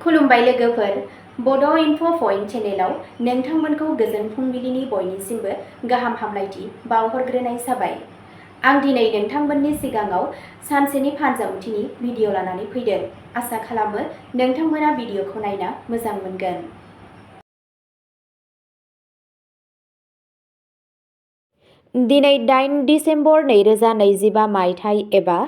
खुलुमबाय लोगोफोर, बड' इनफ' पइन्ट चेनेलाव नोंथांमोनखौ गोजोन फुंबिलिनि बयनिसिमबो गाहाम हामलायथि बावहरग्रोनाय जाबाय। आं दिनै नोंथांमोननि सिगाङाव सानसेनि फानजामुथिनि भिडिअ' लानानै फैदों। आसा खालामो नोंथांमोना भिडिअ'खौ नायना मोजां मोनगोन। दिनै 8 दिसेम्बर 2025 मायथाइ एबा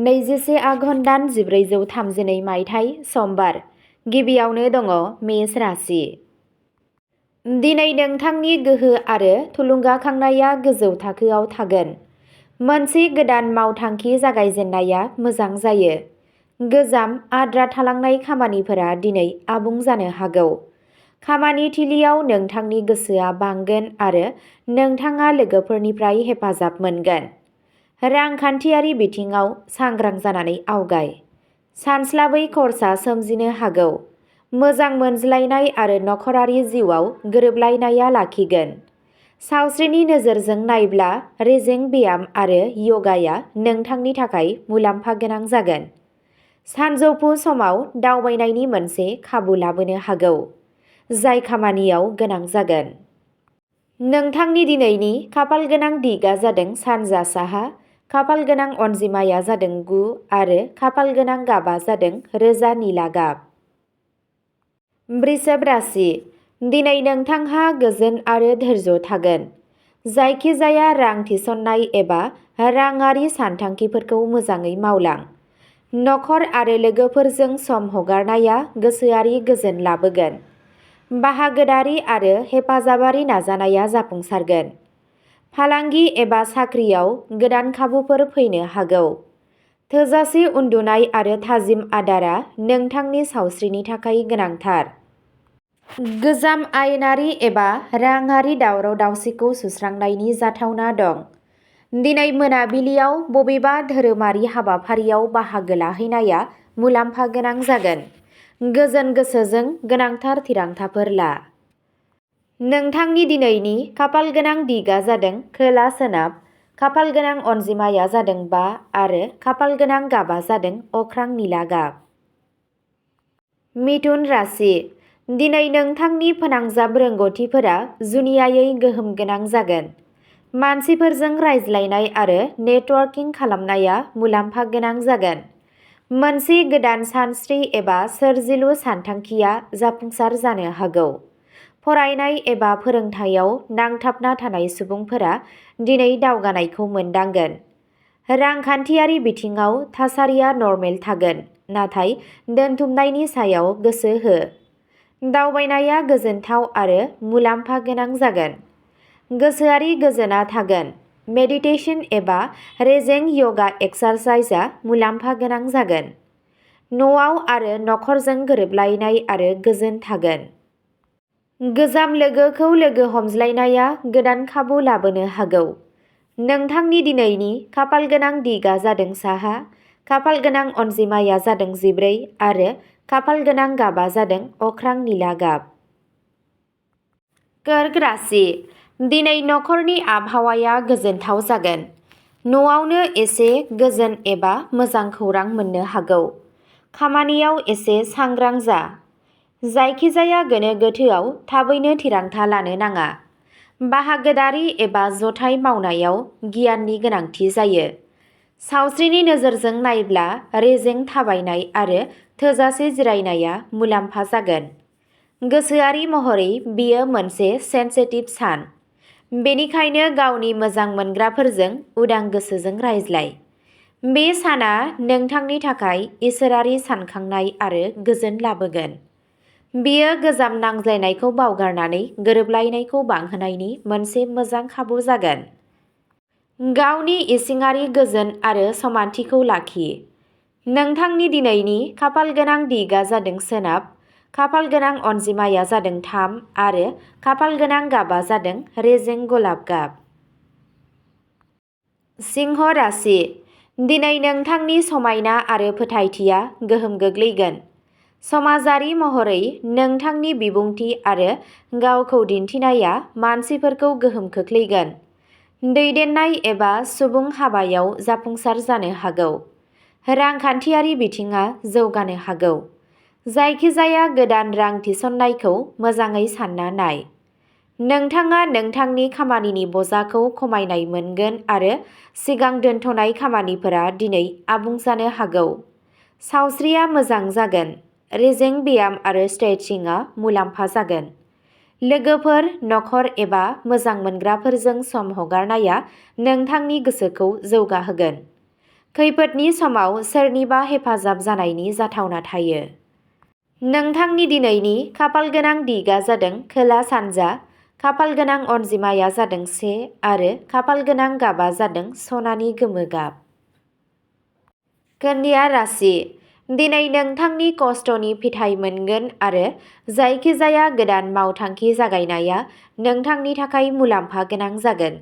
21 आघन दान 1432 मायथाइ समबार। गिबियावनो दङ मेष राशि। दिनै नोंथांनि गोहो आरो थुलुंगाखांनाया गोजौ थाखोआव थागोन। मोनसे गोदान मावथांखि जागायजेननाया मोजां जायो। गोजाम आद्रा थालांनाय खामानिफोरा दिनै आबुं जानो हागौ। खामानि थिलियाव नोंथांनि गोसोआ बांगोन आरो नोंथाङा लोगोफोरनिफ्राय हेफाजाब मोनगोन। रांखान्थियारि बिथिङाव सांग्रां जानानै आवगाय। सानस्लाबै खरसा सोमजिनो हागौ। मोजां मोनज्लायनाय आरो नखरारि जिउआव गोरोबलायनाया लाखिगोन। सावस्रिनि नोजोरजों नायब्ला रेजें ब्याम आरो य'गाया नोंथांनि थाखाय मुलाम्फा गोनां जागोन। सानजौफु समाव दावबायनायनि मोनसे खाबु लाबोनो हागौ, जाय खामानियाव गोनां जागोन। नोंथांनि दिनैनि खाफालगोनां दिगआ जादों सानजा साहा, खाफालगोनां अनजिमाया जादों 9 आरो खाफालगोनां गाबआ जादों रोजा निला गाब। वृषभ राशि। दिनै नोंथांहा गोजोन आरो धैर्य थागोन। जायखिजाया रां थिसननाय एबा राङारि सानथांखिफोरखौ मोजाङै मावलां। नखर आरो लोगोफोरजों सम हगारनाया गोसोआरि गोजोन लाबोगोन। बाहागोदारि आरो हेफाजाबारि नाजानाया जाफुंसारगोन। फालांगि एबा साख्रियाव गोदान खाबुफोर फैनो हागौ। थोजासे उन्दुनाय आरो थाजिम आदारा नोंथांनि सावस्रिनि थाखाय गोनांथार। गोजाम आयेनारि एबा राङारि दावराव-दावसिखौ सुस्रांनायनि जाथावना दं। दिनै मोनाबिलियाव बबेबा धोरोमारि हाबाफारियाव बाहागो लाहैनाया मुलाम्फा गोनां जागोन। गोजोन गोसोजों गोनांथार थिरांथाफोर ला। नोंथांनि दिनैनि खाफालगोनां दिगआ जादों खोला सोनाब, खाफालगोनां अनजिमाया जादों 5 आरो खाफालगोनां गाबआ जादों अख्रां निला गाब। मिथुन राशि। दिनै नोंथांनि फोनांजाब रोंग'थिफोरा जुनियायै गोहोम गोनां जागोन। मानसिफोरजों रायज्लायनाय आरो नेटवर्किं खालामनाया मुलाम्फा गोनां जागोन। मोनसे गोदान सानस्रि एबा सोरजिलु सानथांखिया जाफुंसार जानो हागौ। फरायनाय एबा फोरोंथायाव नांथाबना थानाय सुबुंफोरा दिनै दावगानायखौ मोनदांगोन। रांखान्थियारि बिथिङाव थासारिया नरमेल थागोन, नाथाय दोनथुमनायनि सायाव गोसो हो। दावबायनाया गोजोनथाव आरो मुलाम्फा गोनां जागोन। गोसोआरि गोजोनआ थागोन। मेडिटेशन एबा रेजें य'गा एक्सारसाइजआ मुलाम्फा गोनां जागोन। न'आव आरो नखरजों गोरोबलायनाय आरो गोजोन थागोन। गोजाम लोगोखौ लोगो हमज्लायनाया गोदान खाबु लाबोनो हागौ। नोंथांनि दिनैनि खाफालगोनां दिगआ जादों साहा, खाफालगोनां अनजिमाया जादों 14 आरो खाफालगोनां गाबआ जादों अख्रां निला गाब। कर्क राशि। दिनै नखरनि आबहावाया गोजोनथाव जागोन। न'आवनो एसे गोजोन एबा मोजां खौरां मोननो हागौ। खामानियाव एसे सांग्रां जा। जायखिजाया गोनो गोथोआव थाबैनो थिरांथा लानो नाङा। बाहागोदारि एबा जथाय मावनायाव गियाननि गोनांथि जायो। सावस्रिनि नोजोरजों नायब्ला रेजें थाबायनाय आरो थोजासे जिरायनाया मुलाम्फा जागोन। गोसोआरि महरै बेयो मोनसे सेनसिटिभ सान। बेनिखायनो गावनि मोजां मोनग्राफोरजों उदां गोसोजों रायज्लाय। बे साना नोंथांनि थाखाय इसोरारि सानखांनाय आरो गोजोन लाबोगोन। बेयो गोजाम नांज्लायनायखौ बावगारनानै गोरोबलायनायखौ बांहोनायनि मोनसे मोजां खाबु जागोन। गावनि इसिङारि गोजोन आरो समानथिखौ लाखि। नोंथांनि दिनैनि खाफालगोनां दिगआ जादों सोनाब, खाफालगोनां अनजिमाया जादों 3 आरो खाफालगोनां गाबआ जादों रेजें गलाब गाब। सिंह राशि। दिनै नोंथांनि समायना आरो फोथायथिया गोहोम गोग्लैगोन। समाजारि महरै नोंथांनि बिबुंथि आरो गावखौ दिन्थिनाया मानसिफोरखौ गोहोम खोख्लैगोन। दैदेननाय एबा सुबुं हाबायाव जाफुंसार जानो हागौ। रांखान्थियारि बिथिङा जौगानो हागौ। जायखिजाया गोदान रां थिसननायखौ मोजाङै सानना नाय। नोंथाङा नोंथांनि खामानिनि बजाखौ खमायनाय मोनगोन आरो सिगां दोनथ'नाय खामानिफोरा दिनै आबुं जानो हागौ। सावस्रिया मोजां जागोन। रेजें ब्याम आरो स्ट्रेचिंआ मुलाम्फा जागोन। लोगोफोर, नखर एबा मोजां मोनग्राफोरजों सम हगारनाया नोंथांनि गोसोखौ जौगाहोगोन। खैफोदनि समाव सोरनिबा हेफाजाब जानायनि जाथावना थायो। नोंथांनि दिनैनि खाफालगोनां दिगआ जादों खोला-सानजा, खाफालगोनां अनजिमाया जादों 1 आरो खाफालगोनां गाबआ जादों सनानि गोमो गाब। कन्या राशि। दिनै नोंथांनि खस्थ'नि फिथाइ मोनगोन आरो जायखिजाया गोदान मावथांखि जागायनाया नोंथांनि थाखाय मुलाम्फा गोनां जागोन।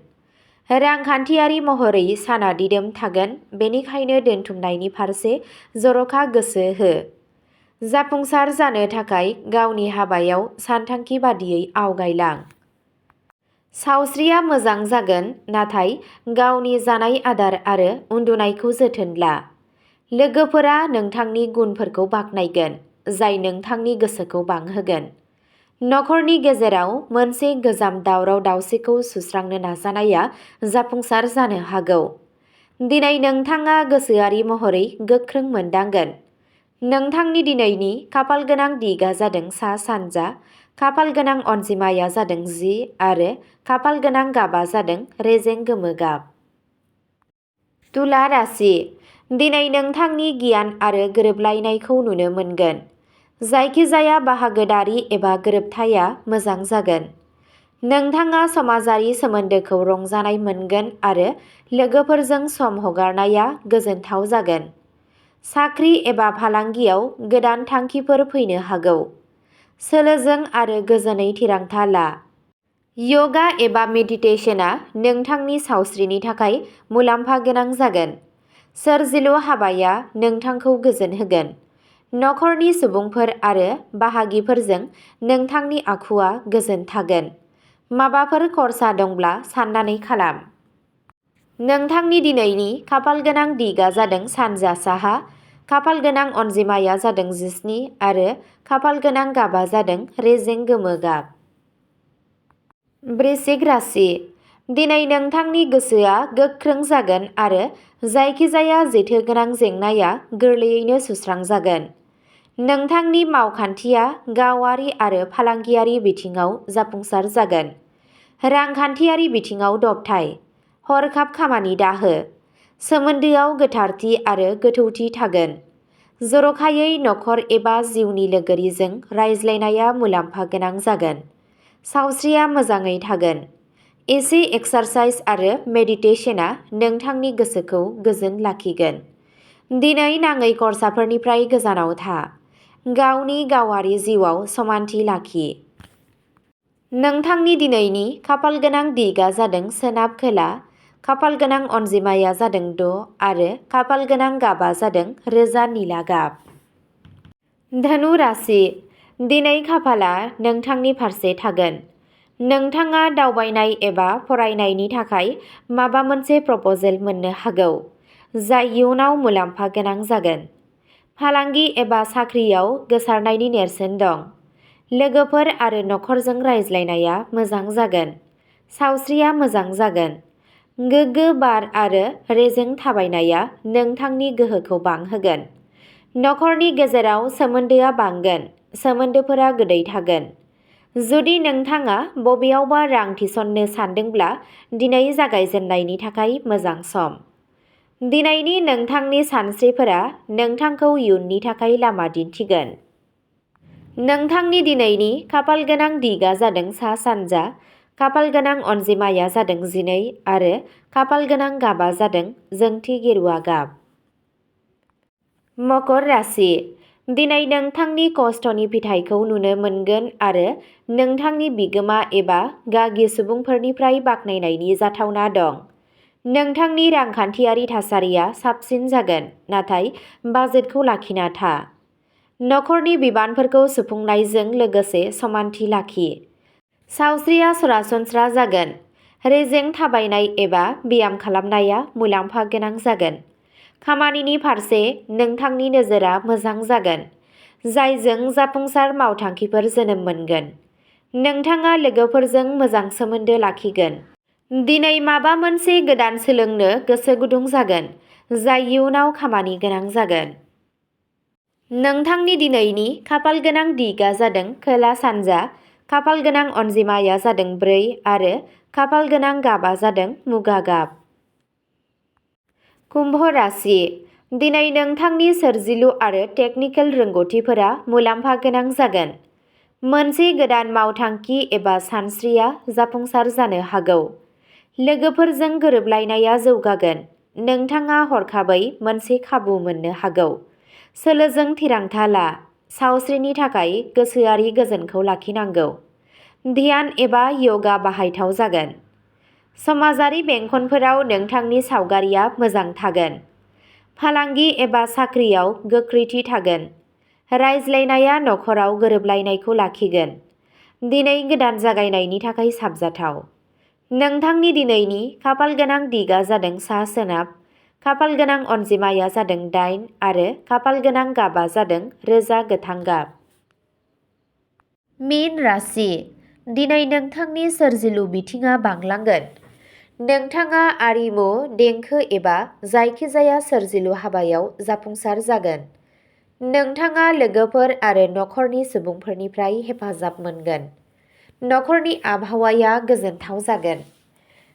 रांखान्थियारि महरै साना दिदोम थागोन, बेनिखायनो दोनथुमनायनि फारसे जर'खा गोसो हो। जाफुंसार जानो थाखाय गावनि हाबायाव सानथांखि बादियै आवगायलां। सावस्रिया मोजां जागोन, नाथाय गावनि जानाय आदार आरो उन्दुनायखौ जोथोन ला। लोगोफोरा नोंथांनि गुनफोरखौ बाख्नायगोन, जाय नोंथांनि गोसोखौ बांहोगोन। नखरनि गेजेराव मोनसे गोजाम दावराव-दावसिखौ सुस्रांनो नाजानाया जाफुंसार जानो हागौ। दिनै नोंथाङा गोसोआरि महरै गोख्रों मोनदांगोन। नोंथांनि दिनैनि खाफालगोनां दिगआ जादों सा-सानजा, खाफालगोनां अनजिमाया जादों 10 आरो खाफालगोनां गाबआ जादों रेजें गोमो गाब। तुला राशि। दिनै नोंथांनि गियान आरो गोरोबलायनायखौ नुनो मोनगोन। जायखिजाया बाहागोदारि एबा गोरोबथाया मोजां जागोन। नोंथाङा समाजारि सोमोन्दोखौ रंजानाय मोनगोन आरो लोगोफोरजों सम हगारनाया गोजोनथाव जागोन। साख्रि एबा फालांगियाव गोदान थांखिफोर फैनो हागौ। सोलोजों आरो गोजोनै थिरांथा ला। यगा एबा मेडिटेशनआ नोंथांनि सावस्रिनि थाखाय मुलाम्फा गोनां जागोन। सोरजिलु हाबाया नोंथांखौ गोजोन होगोन। नखरनि सुबुंफोर आरो बाहागिफोरजों नोंथांनि आखुआ गोजोन थागोन। माबाफोर खर्सा दंब्ला सान्नानै खालाम। नोंथांनि दिनैनि खाफालगोनां दिगआ जादों सानजा साहा, खाफालगोनां अनजिमाया जादों 17 आरो खाफालगोनां गाबआ जादों रेजें गोमो गाब। वृश्चिक राशि। दिनै नोंथांनि गोसोआ गोख्रों जागोन आरो जायखिजाया जेथोगोनां जेंनाया गोरलैयैनो सुस्रांजागोन। नोंथांनि मावखान्थिया गावारि आरो फालांगियारि बिथिङाव जाफुंसार जागोन। रांखान्थियारि बिथिङाव दबथाय। हरखाब खामानि दाहो। सोमोन्दोआव गोथारथि आरो गोथौथि थागोन। जर'खायै नखर एबा जिउनि लोगोरिजों रायज्लायनाया मुलाम्फा गोनां जागोन। सावस्रिया मोजाङै थागोन। एसे एक्सारसाइज आरो मेडिटेशनआ नोंथांनि गोसोखौ गोजोन लाखिगोन। दिनै नाङै खर्साफोरनिफ्राय गोजानाव था। गावनि गावारि जिउआव समानथि लाखि। नोंथांनि दिनैनि खाफालगोनां दिगआ जादों सोनाब खोला, खाफालगोनां अनजिमाया जादों 6 आरो खाफालगोनां गाबआ जादों रोजा निला गाब। धनु राशि। दिनै खाफालआ नोंथांनि फारसे थागोन। नोंथाङा दावबायनाय एबा फरायनायनि थाखाय माबा मोनसे प्रप'जेल मोननो हागौ, जाय इयुनाव मुलाम्फा गोनां जागोन। फालांगि एबा साख्रियाव गोसारनायनि नेरसोन दं। लोगोफोर आरो नखरजों रायज्लायनाया मोजां जागोन। सावस्रिया मोजां जागोन। गोग्गो बार आरो रेजें थाबायनाया नोंथांनि गोहोखौ बांहोगोन। नखरनि गेजेराव सोमोन्दोआ बांगोन। सोमोन्दोफोरा गोदै थागोन। जुदि नोंथाङा बबेयावबा रां थिसननो सानदोंब्ला दिनै जागायजेननायनि थाखाय मोजां सम। दिनैनि नोंथांनि सानस्रिफोरा नोंथांखौ इयुननि थाखाय लामा दिन्थिगोन। नोंथांनि दिनैनि खाफालगोनां दिगआ जादों सा-सानजा, खाफालगोनां अनजिमाया जादों 12 आरो खाफालगोनां गाबआ जादों जोंथि गेरुवा गाब। मकर राशि। दिनै नोंथांनि खस्थ'नि फिथाइखौ नुनो मोनगोन आरो नोंथांनि बिगोमा एबा गागि सुबुंफोरनिफ्राय बाख्नायनायनि जाथावना दं। नोंथांनि रांखान्थियारि थासारिया साबसिन जागोन, नाथाय बाजेटखौ लाखिना था। नखरनि बिबानफोरखौ सुफुंनायजों लोगोसे समानथि लाखि। सावस्रिया सरासनस्रा जागोन। रेजें थाबायनाय एबा ब्याम खालामनाया मुलाम्फा गोनां जागोन। खामानिनि फारसे नोंथांनि नोजोरा मोजां जागोन। जायजों जाफुंसार मावथांखिफोर जोनोम मोनगोन। नोंथाङा लोगोफोरजों मोजां सोमोन्दो लाखिगोन। दिनै माबा मोनसे गोदान सोलोंनो गोसो गुदुं जागोन, जाय इयुनाव खामानि गोनां जागोन। नोंथांनि दिनैनि खाफालगोनां दिगआ जादों खोला-सानजा, खाफालगोनां अनजिमाया जादों 4 आरो खाफालगोनां गाबआ जादों मुगा गाब। कुम्भ राशि। दिनै नोंथांनि सोरजिलु आरो टेकनिकेल रोंग'थिफोरा मुलाम्फा गोनां जागोन। मोनसे गोदान मावथांखि एबा सानस्रिया जाफुंसार जानो हागौ। लोगोफोरजों गोरोबलायनाया जौगागोन। नोंथाङा हरखाबै मोनसे खाबु मोननो हागौ। सोलोजों थिरांथा ला। सावस्रिनि थाखाय गोसोआरि गोजोनखौ लाखिनांगौ। ध्यान एबा यगा बाहायथाव जागोन। समाजारि बेंखनफोराव नोंथांनि सावगारिया मोजां थागोन। फालांगि एबा साख्रियाव गोख्रैथि थागोन। रायज्लायनाया नखराव गोरोबलायनायखौ लाखिगोन। दिनै गोदान जागायनायनि थाखाय साबजाथाव। नोंथांनि दिनैनि खाफालगोनां दिगआ जादों सा-सोनाब, खाफालगोनां अनजिमाया जादों 8 आरो खाफालगोनां गाबआ जादों रोजा गोथां गाब। मीन राशि। दिनै नोंथांनि सोरजिलु बिथिङा बांलांगोन। नोंथाङा आरिमु, देंखो एबा जायखिजाया सोरजिलु हाबायाव जाफुंसार जागोन। नोंथाङा लोगोफोर आरो नखरनि सुबुंफोरनिफ्राय हेफाजाब मोनगोन। नखरनि आबहावाया गोजोनथाव जागोन।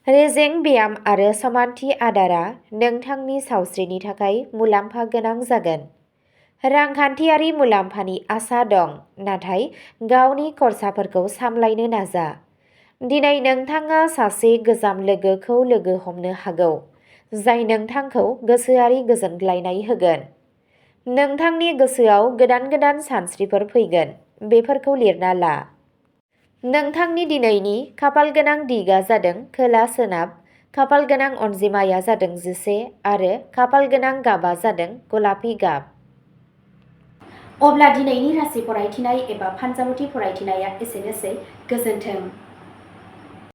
रेजें ब्याम आरो समानथि आदारा नोंथांनि सावस्रिनि थाखाय मुलाम्फा गोनां जागोन। रांखान्थियारि मुलाम्फानि आसा दं, नाथाय गावनि खरसाफोरखौ सामलायनो नाजा। दिनै नोंथाङा सासे गोजाम लोगोखौ लोगो हमनो हागौ, जाय नोंथांखौ गोसोआरि गोजोनग्लायनाय होगोन। नोंथांनि गोसोआव गोदान सानस्रिफोर फैगोन, बेफोरखौ लिरना ला। नोंथांनि दिनैनि खाफालगोनां दिगआ जादों खोला-सोनाब, खाफालगोनां अनजिमाया जादों 11 आरो खाफालगोनां गाबआ जादों गलापि गाब। अब्ला दिनैनि राशि फरायथिनाय एबा फानजामुथि फरायथिनाया एसेनोसै। गोजोन्थों।